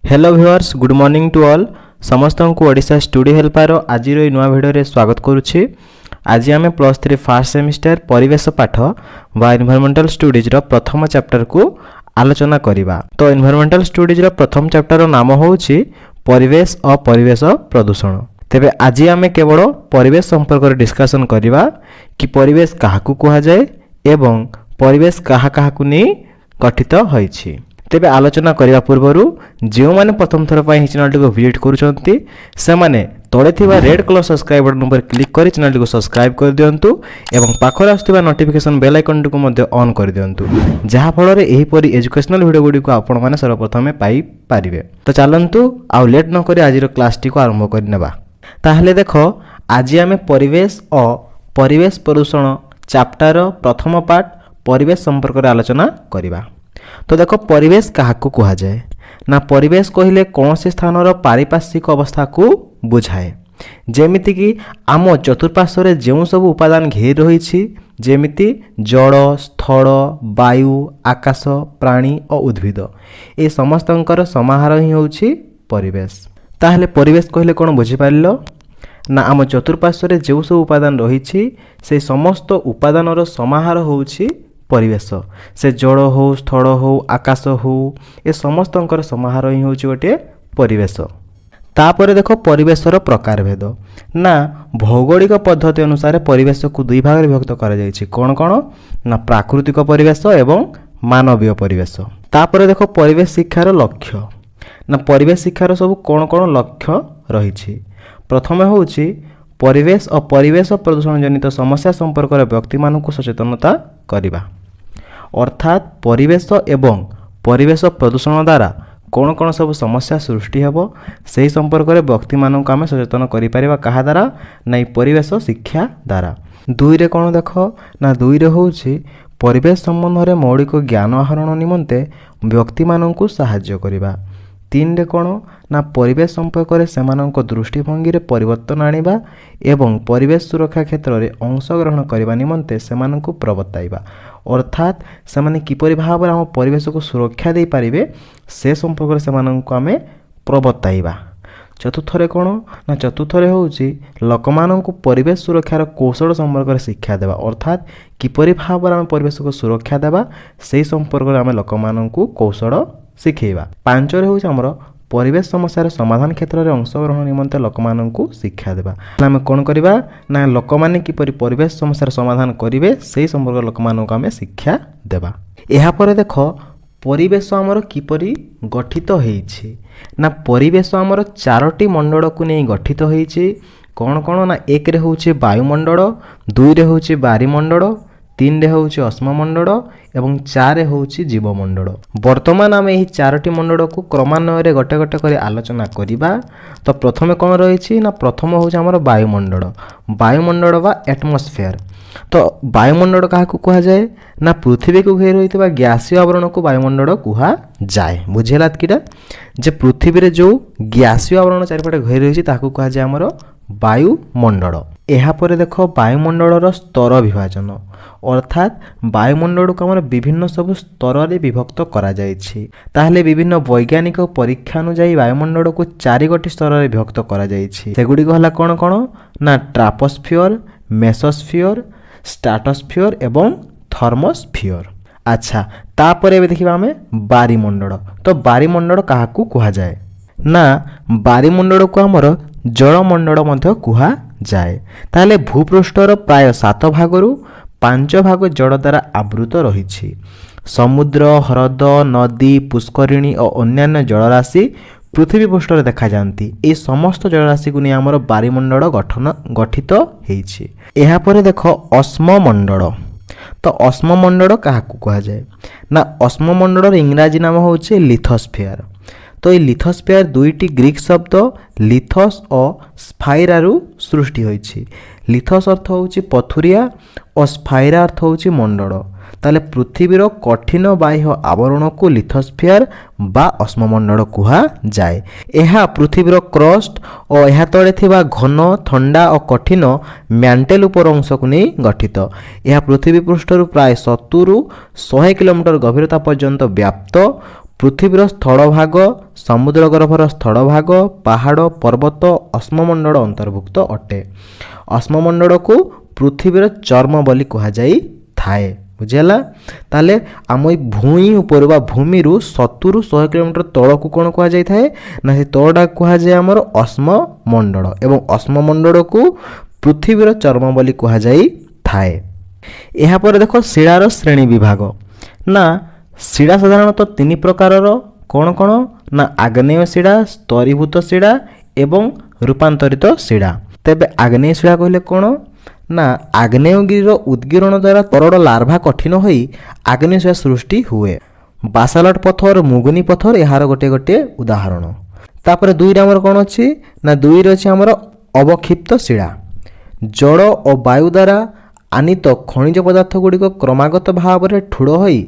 Hello viewers, good morning to all. ସମସ୍ତଙ୍କୁ Odisha ଷ୍ଟୁଡି helper ଆଜିର ଏଇ ନୂଆ ଭିଡ଼ିଓରେ ସ୍ୱାଗତ କରୁଛି। ଆଜି ଆମେ +3 ଫାର୍ଷ୍ଟ ସେମିଷ୍ଟର ପରିବେଶ ପାଠ ବା ଏନଭାଇରନମେଣ୍ଟାଲ ଷ୍ଟୁଡ଼ିଜ୍ର ପ୍ରଥମ ଚାପ୍ଟରକୁ ଆଲୋଚନା କରିବା। ତ ଏନଭାଇରନମେଣ୍ଟାଲ ଷ୍ଟୁଡ଼ିଜ୍ର ପ୍ରଥମ ଚାପ୍ଟରର ନାମ ହେଉଛି ପରିବେଶ ଓ ପରିବେଶ ପ୍ରଦୂଷଣ। ତେବେ ଆଜି ଆମେ କେବଳ ପରିବେଶ ସମ୍ପର୍କରେ ଡିସ୍କସନ୍ କରିବା କି ପରିବେଶ କାହାକୁ କୁହାଯାଏ ଏବଂ ପରିବେଶ କାହା କାହାକୁ ନେଇ ଗଠିତ ହୋଇଛି। ତେବେ ଆଲୋଚନା କରିବା ପୂର୍ବରୁ ଯେଉଁମାନେ ପ୍ରଥମ ଥର ପାଇଁ ଏହି ଚ୍ୟାନେଲଟିକୁ ଭିଜିଟ୍ କରୁଛନ୍ତି, ସେମାନେ ତଳେ ଥିବା ରେଡ୍ କଲର୍ ସବସ୍କ୍ରାଇବ୍ ବଟନ୍ ଉପରେ କ୍ଲିକ୍ କରି ଚ୍ୟାନେଲଟିକୁ ସବସ୍କ୍ରାଇବ୍ କରିଦିଅନ୍ତୁ ଏବଂ ପାଖରେ ଆସୁଥିବା ନୋଟିଫିକେସନ୍ ବେଲ୍ ଆଇକନ୍ଟିକୁ ମଧ୍ୟ ଅନ୍ କରିଦିଅନ୍ତୁ, ଯାହାଫଳରେ ଏହିପରି ଏଜୁକେସନାଲ୍ ଭିଡ଼ିଓ ଗୁଡ଼ିକୁ ଆପଣମାନେ ସର୍ବପ୍ରଥମେ ପାଇପାରିବେ। ତ ଚାଲନ୍ତୁ, ଆଉ ଲେଟ୍ ନକରି ଆଜିର କ୍ଲାସ୍ଟିକୁ ଆରମ୍ଭ କରିନେବା। ତାହେଲେ ଦେଖ, ଆଜି ଆମେ ପରିବେଶ ଓ ପରିବେଶ ପ୍ରଦୂଷଣ ଚାପ୍ଟରର ପ୍ରଥମ ପାର୍ଟ ପରିବେଶ ସମ୍ପର୍କରେ ଆଲୋଚନା କରିବା। ତ ଦେଖ, ପରିବେଶ କାହାକୁ କୁହାଯାଏ ନା, ପରିବେଶ କହିଲେ କୌଣସି ସ୍ଥାନର ପାରିପାର୍ଶ୍ୱିକ ଅବସ୍ଥାକୁ ବୁଝାଏ। ଯେମିତିକି ଆମ ଚତୁଃପାର୍ଶ୍ୱରେ ଯେଉଁ ସବୁ ଉପାଦାନ ଘେରି ରହିଛି, ଯେମିତି ଜଳ, ସ୍ଥଳ, ବାୟୁ, ଆକାଶ, ପ୍ରାଣୀ ଓ ଉଦ୍ଭିଦ, ଏ ସମସ୍ତଙ୍କର ସମାହାର ହିଁ ହେଉଛି ପରିବେଶ। ତାହେଲେ ପରିବେଶ କହିଲେ କ'ଣ ବୁଝିପାରିଲ ନା, ଆମ ଚତୁଃପାର୍ଶ୍ୱରେ ଯେଉଁ ସବୁ ଉପାଦାନ ରହିଛି, ସେଇ ସମସ୍ତ ଉପାଦାନର ସମାହାର ହେଉଛି ପରିବେଶ। ସେ ଜଳ ହେଉ, ସ୍ଥଳ ହେଉ, ଆକାଶ ହେଉ, ଏ ସମସ୍ତଙ୍କର ସମାହାର ହିଁ ହେଉଛି ଗୋଟିଏ ପରିବେଶ। ତାପରେ ଦେଖ, ପରିବେଶର ପ୍ରକାରଭେଦ ନା, ଭୌଗୋଳିକ ପଦ୍ଧତି ଅନୁସାରେ ପରିବେଶକୁ ଦୁଇ ଭାଗରେ ବିଭକ୍ତ କରାଯାଇଛି। କ'ଣ କ'ଣ ନା, ପ୍ରାକୃତିକ ପରିବେଶ ଏବଂ ମାନବୀୟ ପରିବେଶ। ତାପରେ ଦେଖ, ପରିବେଶ ଶିକ୍ଷାର ଲକ୍ଷ୍ୟ ନା, ପରିବେଶ ଶିକ୍ଷାର ସବୁ କ'ଣ କ'ଣ ଲକ୍ଷ୍ୟ ରହିଛି? ପ୍ରଥମେ ହେଉଛି ପରିବେଶ ଓ ପରିବେଶ ପ୍ରଦୂଷଣ ଜନିତ ସମସ୍ୟା ସମ୍ପର୍କରେ ବ୍ୟକ୍ତିମାନଙ୍କୁ ସଚେତନତା କରିବା। ଅର୍ଥାତ୍ ପରିବେଶ ଏବଂ ପରିବେଶ ପ୍ରଦୂଷଣ ଦ୍ୱାରା କ'ଣ କ'ଣ ସବୁ ସମସ୍ୟା ସୃଷ୍ଟି ହେବ, ସେହି ସମ୍ପର୍କରେ ବ୍ୟକ୍ତିମାନଙ୍କୁ ଆମେ ସଚେତନ କରିପାରିବା। କାହା ଦ୍ୱାରା ନା, ଏଇ ପରିବେଶ ଶିକ୍ଷା ଦ୍ୱାରା। ଦୁଇରେ କ'ଣ ଦେଖ ନା, ଦୁଇରେ ହେଉଛି ପରିବେଶ ସମ୍ବନ୍ଧରେ ମୌଳିକ ଜ୍ଞାନ ଆହରଣ ନିମନ୍ତେ ବ୍ୟକ୍ତିମାନଙ୍କୁ ସାହାଯ୍ୟ କରିବା। ତିନିରେ କ'ଣ ନା, ପରିବେଶ ସମ୍ପର୍କରେ ସେମାନଙ୍କ ଦୃଷ୍ଟିଭଙ୍ଗୀରେ ପରିବର୍ତ୍ତନ ଆଣିବା ଏବଂ ପରିବେଶ ସୁରକ୍ଷା କ୍ଷେତ୍ରରେ ଅଂଶଗ୍ରହଣ କରିବା ନିମନ୍ତେ ସେମାନଙ୍କୁ ପ୍ରବର୍ତ୍ତାଇବା। ଅର୍ଥାତ୍ ସେମାନେ କିପରି ଭାବରେ ଆମ ପରିବେଶକୁ ସୁରକ୍ଷା ଦେଇପାରିବେ, ସେ ସମ୍ପର୍କରେ ସେମାନଙ୍କୁ ଆମେ ପ୍ରବର୍ତ୍ତାଇବା। ଚତୁର୍ଥରେ କ'ଣ ନା, ଚତୁର୍ଥରେ ହେଉଛି ଲୋକମାନଙ୍କୁ ପରିବେଶ ସୁରକ୍ଷାର କୌଶଳ ସମ୍ପର୍କରେ ଶିକ୍ଷା ଦେବା। ଅର୍ଥାତ୍ କିପରି ଭାବରେ ଆମେ ପରିବେଶକୁ ସୁରକ୍ଷା ଦେବା, ସେହି ସମ୍ପର୍କରେ ଆମେ ଲୋକମାନଙ୍କୁ କୌଶଳ ଶିଖେଇବା। ପାଞ୍ଚରେ ହେଉଛି ଆମର ପରିବେଶ ସମସ୍ୟାର ସମାଧାନ କ୍ଷେତ୍ରରେ ଅଂଶଗ୍ରହଣ ନିମନ୍ତେ ଲୋକମାନଙ୍କୁ ଶିକ୍ଷା ଦେବା। ଆମେ କ'ଣ କରିବା ନା, ଲୋକମାନେ କିପରି ପରିବେଶ ସମସ୍ୟାର ସମାଧାନ କରିବେ, ସେହି ସମ୍ପର୍କରେ ଲୋକମାନଙ୍କୁ ଆମେ ଶିକ୍ଷା ଦେବା। ଏହାପରେ ଦେଖ, ପରିବେଶ ଆମର କିପରି ଗଠିତ ହେଇଛି ନା, ପରିବେଶ ଆମର ଚାରୋଟି ମଣ୍ଡଳକୁ ନେଇ ଗଠିତ ହେଇଛି। କ'ଣ କ'ଣ ନା, ଏକରେ ହେଉଛି ବାୟୁମଣ୍ଡଳ, ଦୁଇରେ ହେଉଛି ବାରିମଣ୍ଡଳ, ତିନିରେ ହେଉଛି ଅଶ୍ମମଣ୍ଡଳ ଏବଂ ଚାରିରେ ହେଉଛି ଜୀବମଣ୍ଡଳ। ବର୍ତ୍ତମାନ ଆମେ ଏହି ଚାରୋଟି ମଣ୍ଡଳକୁ କ୍ରମାନ୍ୱୟରେ ଗୋଟେ ଗୋଟେ କରି ଆଲୋଚନା କରିବା। ତ ପ୍ରଥମେ କ'ଣ ରହିଛି ନା, ପ୍ରଥମ ହେଉଛି ଆମର ବାୟୁମଣ୍ଡଳ, ବାୟୁମଣ୍ଡଳ ବା ଆଟମୋସ୍ଫିୟର। ତ ବାୟୁମଣ୍ଡଳ କାହାକୁ କୁହାଯାଏ ନା, ପୃଥିବୀକୁ ଘେରି ରହିଥିବା ଗ୍ୟାସୀୟ ଆବରଣକୁ ବାୟୁମଣ୍ଡଳ କୁହାଯାଏ। ବୁଝିହେଲା ଏତିକିଟା ଯେ ପୃଥିବୀରେ ଯେଉଁ ଗ୍ୟାସୀୟ ଆବରଣ ଚାରିପଟେ ଘେରି ରହିଛି, ତାହାକୁ କୁହାଯାଏ ଆମର ବାୟୁମଣ୍ଡଳ। ଏହାପରେ ଦେଖ, ବାୟୁମଣ୍ଡଳର ସ୍ତର ବିଭାଜନ। ଅର୍ଥାତ୍ ବାୟୁମଣ୍ଡଳକୁ ଆମର ବିଭିନ୍ନ ସବୁ ସ୍ତରରେ ବିଭକ୍ତ କରାଯାଇଛି। ତାହେଲେ ବିଭିନ୍ନ ବୈଜ୍ଞାନିକ ପରୀକ୍ଷା ଅନୁଯାୟୀ ବାୟୁମଣ୍ଡଳକୁ ଚାରିଗୋଟି ସ୍ତରରେ ବିଭକ୍ତ କରାଯାଇଛି। ସେଗୁଡ଼ିକ ହେଲା କ'ଣ କ'ଣ ନା, ଟ୍ରାପୋସ୍ଫିୟର, ମେସୋସ୍ଫିୟର, ଷ୍ଟ୍ରାଟୋସ୍ଫିୟର ଏବଂ ଥର୍ମୋସ୍ଫିୟର। ଆଚ୍ଛା, ତାପରେ ଏବେ ଦେଖିବା ଆମେ ବାରିମଣ୍ଡଳ। ତ ବାରିମଣ୍ଡଳ କାହାକୁ କୁହାଯାଏ ନା, ବାରିମଣ୍ଡଳକୁ ଆମର ଜଳମଣ୍ଡଳ ମଧ୍ୟ କୁହାଯାଏ। ତାହେଲେ ଭୂପୃଷ୍ଠର ପ୍ରାୟ 7 ଭାଗରୁ 5 ଭାଗ ଜଳ ଦ୍ୱାରା ଆବୃତ ରହିଛି। ସମୁଦ୍ର, ହ୍ରଦ, ନଦୀ, ପୁଷ୍କରିଣୀ ଓ ଅନ୍ୟାନ୍ୟ ଜଳରାଶି ପୃଥିବୀ ପୃଷ୍ଠରେ ଦେଖାଯାଆନ୍ତି। ଏହି ସମସ୍ତ ଜଳରାଶିକୁ ନେଇ ଆମର ବାରିମଣ୍ଡଳ ଗଠିତ ହେଇଛି। ଏହାପରେ ଦେଖ, ଅଶ୍ମମଣ୍ଡଳ। ତ ଅଶ୍ମମଣ୍ଡଳ କାହାକୁ କୁହାଯାଏ ନା, ଅଶ୍ମମଣ୍ଡଳର ଇଂରାଜୀ ନାମ ହେଉଛି ଲିଥୋସ୍ଫିୟର। ତ ଏଇ ଲିଥୋସ୍ଫିୟର ଦୁଇଟି ଗ୍ରୀକ୍ ଶବ୍ଦ ଲିଥସ୍ ଓ ସ୍ଫାଇରାରୁ ସୃଷ୍ଟି ହୋଇଛି। ଲିଥସ୍ ଅର୍ଥ ହେଉଛି ପଥୁରିଆ ଓ ସ୍ଫାଇରା ଅର୍ଥ ହେଉଛି ମଣ୍ଡଳ। ତାହେଲେ ପୃଥିବୀର କଠିନ ବାହ୍ୟ ଆବରଣକୁ ଲିଥୋସ୍ଫିୟର ବା ଅଶ୍ମମଣ୍ଡଳ କୁହାଯାଏ। ଏହା ପୃଥିବୀର କ୍ରଷ୍ଟ ଓ ଏହା ତଳେ ଥିବା ଘନ, ଥଣ୍ଡା ଓ କଠିନ ମ୍ୟାଣ୍ଟେଲ ଉପର ଅଂଶକୁ ନେଇ ଗଠିତ। ଏହା ପୃଥିବୀ ପୃଷ୍ଠରୁ ପ୍ରାୟ 70 100 କିଲୋମିଟର ଗଭୀରତା ପର୍ଯ୍ୟନ୍ତ ବ୍ୟାପ୍ତ। ପୃଥିବୀର ସ୍ଥଳଭାଗ, ସମୁଦ୍ର ଗର୍ଭର ସ୍ଥଳଭାଗ, ପାହାଡ଼, ପର୍ବତ ଅଶ୍ମମଣ୍ଡଳ ଅନ୍ତର୍ଭୁକ୍ତ ଅଟେ। ଅଶ୍ମମଣ୍ଡଳକୁ ପୃଥିବୀର ଚର୍ମ ବୋଲି କୁହାଯାଇଥାଏ। ବୁଝିହେଲା? ତାହେଲେ ଆମ ଏଇ ଭୂଇଁ ଉପରୁ ବା ଭୂମିରୁ 70ରୁ 100 କିଲୋମିଟର ତଳକୁ କ'ଣ କୁହାଯାଇଥାଏ ନା, ସେ ତଳଟା କୁହାଯାଏ ଆମର ଅଶ୍ମମଣ୍ଡଳ ଏବଂ ଅଶ୍ମମଣ୍ଡଳକୁ ପୃଥିବୀର ଚର୍ମ ବୋଲି କୁହାଯାଇଥାଏ। ଏହାପରେ ଦେଖ, ଶିଳାର ଶ୍ରେଣୀ ବିଭାଗ। ନା, ଶିଳା ସାଧାରଣତଃ ତିନି ପ୍ରକାରର। କ'ଣ କ'ଣ ନା, ଆଗ୍ନେୟ ଶିଳା, ସ୍ତରୀଭୂତ ଶିଳା ଏବଂ ରୂପାନ୍ତରିତ ଶିଳା। ତେବେ ଆଗ୍ନେୟ ଶିଳା କହିଲେ କ'ଣ ନା, ଆଗ୍ନେୟଗିରିର ଉଦ୍ଗୀରଣ ଦ୍ୱାରା ତରଳ ଲାଭା କଠିନ ହୋଇ ଆଗ୍ନେୟ ଶିଳା ସୃଷ୍ଟି ହୁଏ। ବାସାଲଟ ପଥର, ମୁଗୁନି ପଥର ଏହାର ଗୋଟିଏ ଗୋଟିଏ ଉଦାହରଣ। ତାପରେ ଦୁଇରେ ଆମର କ'ଣ ଅଛି ନା, ଦୁଇରେ ଅଛି ଆମର ଅବକ୍ଷିପ୍ତ ଶିଳା। ଜଳ ଓ ବାୟୁ ଦ୍ୱାରା ଆନିତ ଖଣିଜ ପଦାର୍ଥ ଗୁଡ଼ିକ କ୍ରମାଗତ ଭାବରେ ଠୁଳ ହୋଇ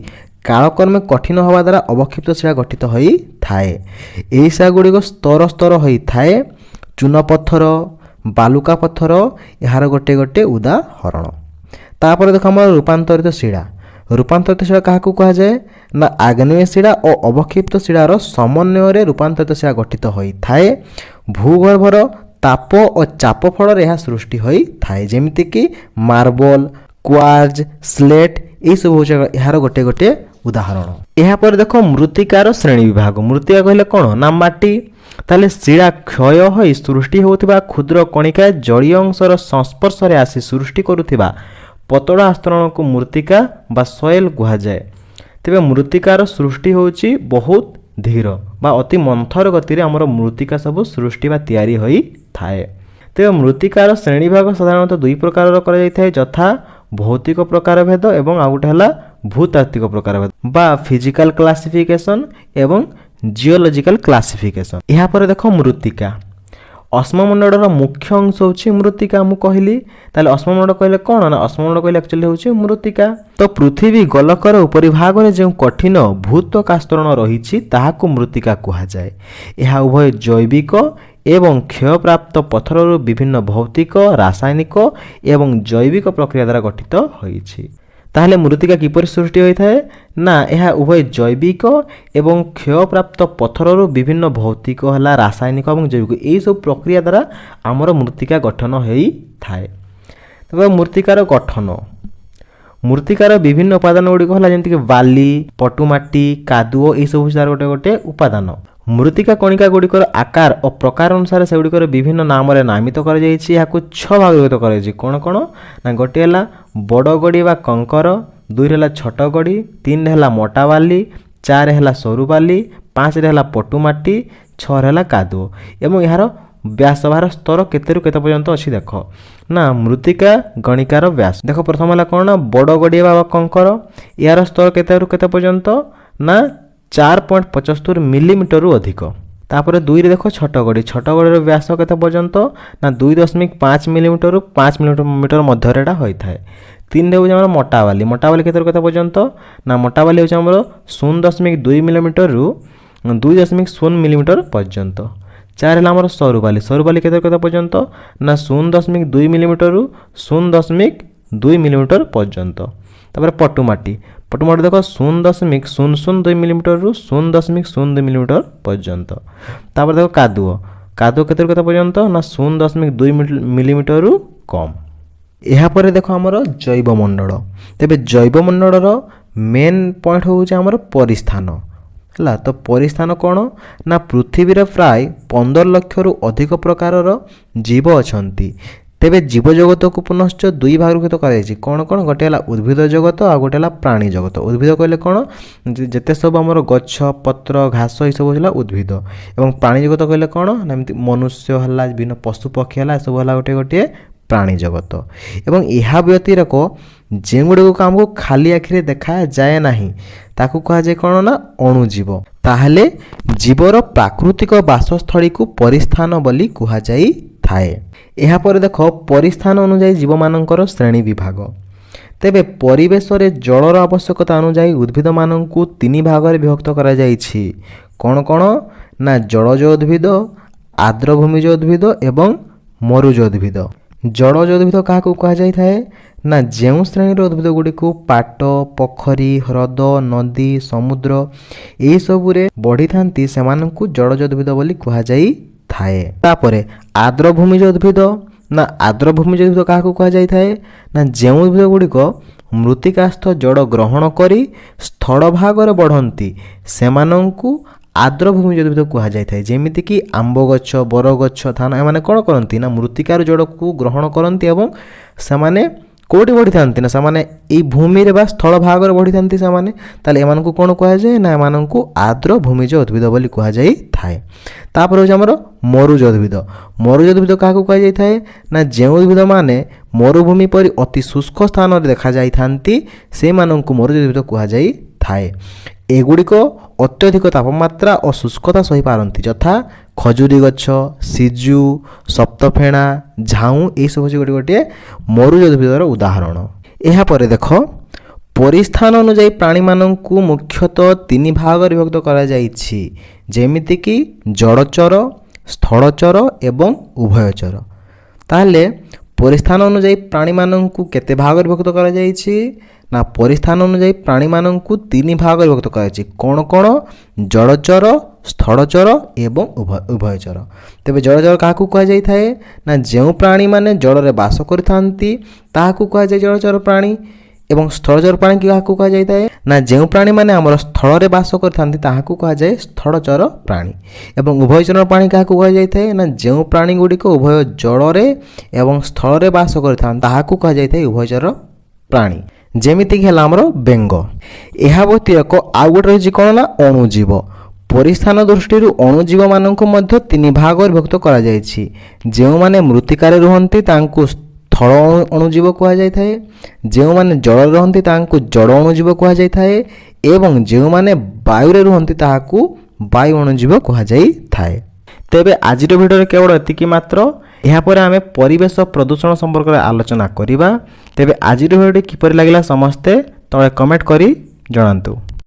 କାଳକ୍ରମେ କଠିନ ହେବା ଦ୍ୱାରା ଅବକ୍ଷିପ୍ତ ଶିଳା ଗଠିତ ହୋଇଥାଏ। ଏହି ଶିଳା ଗୁଡ଼ିକ ସ୍ତର ସ୍ତର ହୋଇଥାଏ। ଚୂନ ପଥର, ବାଲୁକା ପଥର ଏହାର ଗୋଟିଏ ଗୋଟିଏ ଉଦାହରଣ। ତାପରେ ଦେଖ, ଆମର ରୂପାନ୍ତରିତ ଶିଳା। ରୂପାନ୍ତରିତ ଶିଳା କାହାକୁ କୁହାଯାଏ ନା, ଆଗ୍ନେୟ ଶିଳା ଓ ଅବକ୍ଷିପ୍ତ ଶିଳାର ସମନ୍ୱୟରେ ରୂପାନ୍ତରିତ ଶିଳା ଗଠିତ ହୋଇଥାଏ। ଭୂଗର୍ଭର ତାପ ଓ ଚାପ ଫଳରେ ଏହା ସୃଷ୍ଟି ହୋଇଥାଏ। ଯେମିତିକି ମାର୍ବଲ, କ୍ୱାର୍ଜ, ସ୍ଲେଟ୍ ଏଇସବୁ ହେଉଛି ଏହାର ଗୋଟିଏ ଗୋଟିଏ ଉଦାହରଣ। ଏହାପରେ ଦେଖ, ମୃତ୍ତିକାର ଶ୍ରେଣୀ ବିଭାଗ। ମୃତ୍ତିକା କହିଲେ କ'ଣ ନା, ମାଟି। ତାହେଲେ ଶିଳା କ୍ଷୟ ହୋଇ ସୃଷ୍ଟି ହେଉଥିବା କ୍ଷୁଦ୍ର କଣିକା ଜଳୀୟ ଅଂଶର ସଂସ୍ପର୍ଶରେ ଆସି ସୃଷ୍ଟି କରୁଥିବା ପତଳା ଆସ୍ତରଣକୁ ମୃତ୍ତିକା ବା ସଏଲ କୁହାଯାଏ। ତେବେ ମୃତ୍ତିକାର ସୃଷ୍ଟି ହେଉଛି ବହୁତ ଧୀର ବା ଅତି ମନ୍ଥର ଗତିରେ ଆମର ମୃତ୍ତିକା ସବୁ ସୃଷ୍ଟି ବା ତିଆରି ହୋଇଥାଏ। ତେବେ ମୃତ୍ତିକାର ଶ୍ରେଣୀଭାଗ ସାଧାରଣତଃ ଦୁଇ ପ୍ରକାରର କରାଯାଇଥାଏ, ଯଥା ଭୌତିକ ପ୍ରକାରଭେଦ ଏବଂ ଆଉ ଗୋଟେ ହେଲା ଭୂତାତ୍ତ୍ୱିକ ପ୍ରକାରଭେଦ ବା ଫିଜିକାଲ କ୍ଲାସିଫିକେସନ ଏବଂ ଜିଓଲୋଜିକାଲ କ୍ଲାସିଫିକେସନ। ଏହାପରେ ଦେଖ, ମୃତ୍ତିକା। ଅଶ୍ମମଣ୍ଡଳର ମୁଖ୍ୟ ଅଂଶ ହେଉଛି ମୃତ୍ତିକା, ମୁଁ କହିଲି। ତାହେଲେ ଅଶ୍ମମଣ୍ଡଳ କହିଲେ କ'ଣ ନା, ଅଶ୍ମମଣ୍ଡଳ କହିଲେ ଆକ୍ଚୁଆଲି ହେଉଛି ମୃତ୍ତିକା। ତ ପୃଥିବୀ ଗୋଲକର ଉପରିଭାଗରେ ଯେଉଁ କଠିନ ଭୂତ୍ୱକାସ୍ତରଣ ରହିଛି, ତାହାକୁ ମୃତ୍ତିକା କୁହାଯାଏ। ଏହା ଉଭୟ ଜୈବିକ ଏବଂ କ୍ଷୟପ୍ରାପ୍ତ ପଥରରୁ ବିଭିନ୍ନ ଭୌତିକ, ରାସାୟନିକ ଏବଂ ଜୈବିକ ପ୍ରକ୍ରିୟା ଦ୍ୱାରା ଗଠିତ ହୋଇଛି। ତାହେଲେ ମୃତ୍ତିକା କିପରି ସୃଷ୍ଟି ହୋଇଥାଏ ନା, ଏହା ଉଭୟ ଜୈବିକ ଏବଂ କ୍ଷୟପ୍ରାପ୍ତ ପଥରରୁ ବିଭିନ୍ନ ଭୌତିକ ହେଲା, ରାସାୟନିକ ଏବଂ ଜୈବିକ ଏହିସବୁ ପ୍ରକ୍ରିୟା ଦ୍ୱାରା ଆମର ମୃତ୍ତିକା ଗଠନ ହୋଇଥାଏ। ତେବେ ମୃତ୍ତିକାର ଗଠନ। ମୃତ୍ତିକାର ବିଭିନ୍ନ ଉପାଦାନ ଗୁଡ଼ିକ ହେଲା ଯେମିତିକି ବାଲି, ପଟୁମାଟି, କାଦୁଅ, ଏଇସବୁ ହେଉଛି ତାର ଗୋଟେ ଗୋଟେ ଉପାଦାନ। ମୃତ୍ତିକା କଣିକା ଗୁଡ଼ିକର ଆକାର ଓ ପ୍ରକାର ଅନୁସାରେ ସେଗୁଡ଼ିକର ବିଭିନ୍ନ ନାମରେ ନାମିତ କରାଯାଇଛି। ଏହାକୁ ଛଅ ଭାଗ ବିଭକ୍ତ କରାଯାଇଛି। କ'ଣ କ'ଣ ନା, ଗୋଟିଏ ହେଲା ବଡ଼ ଗଡ଼ି ବା କଙ୍କର, ଦୁଇରେ ହେଲା ଛୋଟ ଗଡ଼ି, ତିନିରେ ହେଲା ମୋଟା ବାଲି, ଚାରିରେ ହେଲା ସରୁ ବାଲି, ପାଞ୍ଚରେ ହେଲା ପଟୁମାଟି, ଛଅରେ ହେଲା କାଦୁଅ। ଏବଂ ଏହାର ବ୍ୟାସ ବା ସ୍ତର କେତେରୁ କେତେ ପର୍ଯ୍ୟନ୍ତ ଅଛି ଦେଖ ନା, ମୃତ୍ତିକା ଗଣିକାର ବ୍ୟାସ ଦେଖ। ପ୍ରଥମ ହେଲା କ'ଣ ନା, ବଡ଼ ଗଡ଼ିଆ ବା କଙ୍କର। ଏହାର ସ୍ତର କେତେରୁ କେତେ ପର୍ଯ୍ୟନ୍ତ ନା, 4.75 ମିଲିମିଟରରୁ ଅଧିକ। ତାପରେ ଦୁଇରେ ଦେଖ, ଛୋଟ ଗଡ଼ି। ଛୋଟ ଗଡ଼ିର ବ୍ୟାସ କେତେ ପର୍ଯ୍ୟନ୍ତ ନା, 2.5 ମିଲିମିଟରରୁ 5 ମିଲିମିଟର ମଧ୍ୟରେ ଏଇଟା ହୋଇଥାଏ। ତିନିରେ ହେଉଛି ଆମର ମୋଟା ବାଲି। ମୋଟା ବାଲି କେତେରୁ କେତେ ପର୍ଯ୍ୟନ୍ତ ନା, ମୋଟା ବାଲି ହେଉଛି ଆମର 0.2 ମିଲିମିଟରରୁ 2.0 ମିଲିମିଟର ପର୍ଯ୍ୟନ୍ତ। ଚାରି ହେଲା ଆମର ସରୁ ବାଲି। ସରୁ ବାଲି କେତେ କେତେ ପର୍ଯ୍ୟନ୍ତ ନା, 0.2 ମିଲିମିଟରରୁ 0.2 ମିଲିମିଟର ପର୍ଯ୍ୟନ୍ତ। ତାପରେ ପଟୁମାଟି। ପଟୁମାଟି ଦେଖ, 0.002 ମିଲିମିଟରରୁ 0.02 ମିଲିମିଟର ପର୍ଯ୍ୟନ୍ତ। ତାପରେ ଦେଖ, କାଦୁଅ। କାଦୁଅ କେତେରୁ କେତେ ପର୍ଯ୍ୟନ୍ତ ନା, 0.2 ମିଲିମିଟରରୁ କମ୍। ଏହାପରେ ଦେଖ, ଆମର ଜୈବମଣ୍ଡଳ। ତେବେ ଜୈବମଣ୍ଡଳର ମେନ୍ ପଏଣ୍ଟ ହେଉଛି ଆମର ପରିସ୍ଥାନ ହେଲା। ତ ପରିସ୍ଥାନ କ'ଣ ନା, ପୃଥିବୀରେ ପ୍ରାୟ 15 ଲକ୍ଷରୁ ଅଧିକ ପ୍ରକାରର ଜୀବ ଅଛନ୍ତି। ତେବେ ଜୀବଜଗତକୁ ପୁନଶ୍ଚ ଦୁଇ ଭାଗରେ ବିଭକ୍ତ କରାଯାଇଛି। କ'ଣ କ'ଣ? ଗୋଟେ ହେଲା ଉଦ୍ଭିଦ ଜଗତ, ଆଉ ଗୋଟେ ହେଲା ପ୍ରାଣୀ ଜଗତ। ଉଦ୍ଭିଦ କହିଲେ କ'ଣ? ଯେତେ ସବୁ ଆମର ଗଛ ପତ୍ର, ଘାସ, ଏସବୁ ହେଲା ଉଦ୍ଭିଦ। ଏବଂ ପ୍ରାଣୀ ଜଗତ କହିଲେ କ'ଣ ନା, ଏମିତି ମନୁଷ୍ୟ ହେଲା, ବିଭିନ୍ନ ପଶୁପକ୍ଷୀ ହେଲା, ଏସବୁ ହେଲା ଗୋଟିଏ ଗୋଟିଏ ପ୍ରାଣୀ ଜଗତ। ଏବଂ ଏହା ବ୍ୟତିରେକ ଯେଉଁଗୁଡ଼ିକୁ ଆମକୁ ଖାଲି ଆଖିରେ ଦେଖାଯାଏ ନାହିଁ, ତାକୁ କୁହାଯାଏ କ'ଣ ନା, ଅଣୁଜୀବ। ତାହେଲେ ଜୀବର ପ୍ରାକୃତିକ ବାସସ୍ଥଳୀକୁ ପରିସ୍ଥାନ ବୋଲି କୁହାଯାଇଥାଏ। ଏହାପରେ ଦେଖ, ପରିସ୍ଥାନ ଅନୁଯାୟୀ ଜୀବମାନଙ୍କର ଶ୍ରେଣୀ ବିଭାଗ। ତେବେ ପରିବେଶରେ ଜଳର ଆବଶ୍ୟକତା ଅନୁଯାୟୀ ଉଦ୍ଭିଦମାନଙ୍କୁ ତିନି ଭାଗରେ ବିଭକ୍ତ କରାଯାଇଛି। କ'ଣ କ'ଣ ନା, ଜଳଜ ଉଦ୍ଭିଦ, ଆର୍ଦ୍ରଭୂମିଜ ଉଦ୍ଭିଦ ଏବଂ ମରୁଜ ଉଦ୍ଭିଦ। ଜଳଜ ଉଦ୍ଭିଦ କାହାକୁ କୁହାଯାଇଥାଏ ନା, ଯେଉଁ ଶ୍ରେଣୀର ଉଦ୍ଭିଦ ଗୁଡ଼ିକୁ ପାଟ, ପୋଖରୀ, ହ୍ରଦ, ନଦୀ, ସମୁଦ୍ର ଏହିସବୁରେ ବଢ଼ିଥାନ୍ତି, ସେମାନଙ୍କୁ ଜଳଜ ଉଦ୍ଭିଦ ବୋଲି କୁହାଯାଇଥାଏ। ତାପରେ ଆର୍ଦ୍ରଭୂମିଜ ଉଦ୍ଭିଦ ନା, ଆର୍ଦ୍ରଭୂମିଜ ଉଦ୍ଭିଦ କାହାକୁ କୁହାଯାଇଥାଏ ନା, ଯେଉଁ ଉଦ୍ଭିଦ ଗୁଡ଼ିକ ମୃତ୍ତିକାସ୍ଥ ଜଳ ଗ୍ରହଣ କରି ସ୍ଥଳଭାଗରେ ବଢ଼ନ୍ତି, ସେମାନଙ୍କୁ ଆର୍ଦ୍ରଭୂମିଜ ଉଦ୍ଭିଦ କୁହାଯାଇଥାଏ। ଯେମିତିକି ଆମ୍ବ ଗଛ, ବରଗଛ, ଧାନ, ଏମାନେ କ'ଣ କରନ୍ତି ନା, ମୃତ୍ତିକାରୁ ଜଳକୁ ଗ୍ରହଣ କରନ୍ତି ଏବଂ ସେମାନେ କେଉଁଠି ବଢ଼ିଥାନ୍ତି ନା, ସେମାନେ ଏଇ ଭୂମିରେ ବା ସ୍ଥଳ ଭାଗରେ ବଢ଼ିଥାନ୍ତି ସେମାନେ। ତାହେଲେ ଏମାନଙ୍କୁ କ'ଣ କୁହାଯାଏ ନା, ଏମାନଙ୍କୁ ଆର୍ଦ୍ରଭୂମିଜ ଉଦ୍ଭିଦ ବୋଲି କୁହାଯାଇଥାଏ। ତାପରେ ହେଉଛି ଆମର ମରୁଜ ଉଦ୍ଭିଦ। ମରୁଜ ଉଦ୍ଭିଦ କାହାକୁ କୁହାଯାଇଥାଏ ନା, ଯେଉଁ ଉଦ୍ଭିଦମାନେ ମରୁଭୂମି ପରି ଅତି ଶୁଷ୍କ ସ୍ଥାନରେ ଦେଖାଯାଇଥାନ୍ତି, ସେମାନଙ୍କୁ ମରୁଜ ଉଦ୍ଭିଦ କୁହାଯାଇଥାଏ। ଏଗୁଡ଼ିକ ଅତ୍ୟଧିକ ତାପମାତ୍ରା ଓ ଶୁଷ୍କତା ସହିପାରନ୍ତି, ଯଥା ଖଜୁରୀ ଗଛ, ସିଜୁ, ସପ୍ତଫେଣା, ଝାଉଁ, ଏଇସବୁ ହେଉଛି ଗୋଟିଏ ଗୋଟିଏ ମରୁଜ ଉଦ୍ଭିଦର ଉଦାହରଣ। ଏହାପରେ ଦେଖ, ପରିସ୍ଥାନ ଅନୁଯାୟୀ ପ୍ରାଣୀମାନଙ୍କୁ ମୁଖ୍ୟତଃ ତିନି ଭାଗରେ ବିଭକ୍ତ କରାଯାଇଛି, ଯେମିତିକି ଜଳଚର, ସ୍ଥଳଚର ଏବଂ ଉଭୟଚର। ତାହେଲେ ପରିସ୍ଥାନ ଅନୁଯାୟୀ ପ୍ରାଣୀମାନଙ୍କୁ କେତେ ଭାଗରେ ବିଭକ୍ତ କରାଯାଇଛି ନା, ପରିସ୍ଥାନ ଅନୁଯାୟୀ ପ୍ରାଣୀମାନଙ୍କୁ ତିନି ଭାଗରେ ବିଭକ୍ତ କରାଯାଇଛି। କ'ଣ କ'ଣ? ଜଳଚର, ସ୍ଥଳଚର ଏବଂ ଉଭୟଚର। ତେବେ ଜଳଚର କାହାକୁ କୁହାଯାଇଥାଏ ନା, ଯେଉଁ ପ୍ରାଣୀମାନେ ଜଳରେ ବାସ କରିଥାନ୍ତି, ତାହାକୁ କୁହାଯାଏ ଜଳଚର ପ୍ରାଣୀ। ଏବଂ ସ୍ଥଳଚର ପ୍ରାଣୀ କାହାକୁ କୁହାଯାଇଥାଏ ନା, ଯେଉଁ ପ୍ରାଣୀମାନେ ଆମର ସ୍ଥଳରେ ବାସ କରିଥାନ୍ତି, ତାହାକୁ କୁହାଯାଏ ସ୍ଥଳଚର ପ୍ରାଣୀ। ଏବଂ ଉଭୟଚର ପ୍ରାଣୀ କାହାକୁ କୁହାଯାଇଥାଏ ନା, ଯେଉଁ ପ୍ରାଣୀ ଗୁଡ଼ିକ ଉଭୟ ଜଳରେ ଏବଂ ସ୍ଥଳରେ ବାସ କରିଥାନ୍ତି, ତାହାକୁ କୁହାଯାଇଥାଏ ଉଭୟଚର ପ୍ରାଣୀ, ଯେମିତିକି ହେଲା ଆମର ବେଙ୍ଗ। ଏହା ବ୍ୟତୀତ ଆଉ ଗୋଟେ ରହିଛି କ'ଣ ନା, ଅଣୁଜୀବ। ପରିସ୍ଥାନ ଦୃଷ୍ଟିରୁ ଅଣୁଜୀବମାନଙ୍କୁ ମଧ୍ୟ ତିନି ଭାଗରେ ବିଭକ୍ତ କରାଯାଇଛି। ଯେଉଁମାନେ ମୃତ୍ତିକାରେ ରୁହନ୍ତି, ତାଙ୍କୁ ସ୍ଥଳ ଅଣୁଜୀବ କୁହାଯାଇଥାଏ। ଯେଉଁମାନେ ଜଳରେ ରୁହନ୍ତି, ତାହାଙ୍କୁ ଜଳ ଅଣୁଜୀବ କୁହାଯାଇଥାଏ ଏବଂ ଯେଉଁମାନେ ବାୟୁରେ ରୁହନ୍ତି, ତାହାକୁ ବାୟୁ ଅଣୁଜୀବ କୁହାଯାଇଥାଏ। ତେବେ ଆଜିର ଭିଡ଼ିଓରେ କେବଳ ଏତିକି ମାତ୍ର। ଏହାପରେ ଆମେ ପରିବେଶ ପ୍ରଦୂଷଣ ସମ୍ପର୍କରେ ଆଲୋଚନା କରିବା। ତେବେ ଆଜିର ଭିଡ଼ିଓଟି କିପରି ଲାଗିଲା, ସମସ୍ତେ ତଳେ କମେଣ୍ଟ କରି ଜଣାନ୍ତୁ।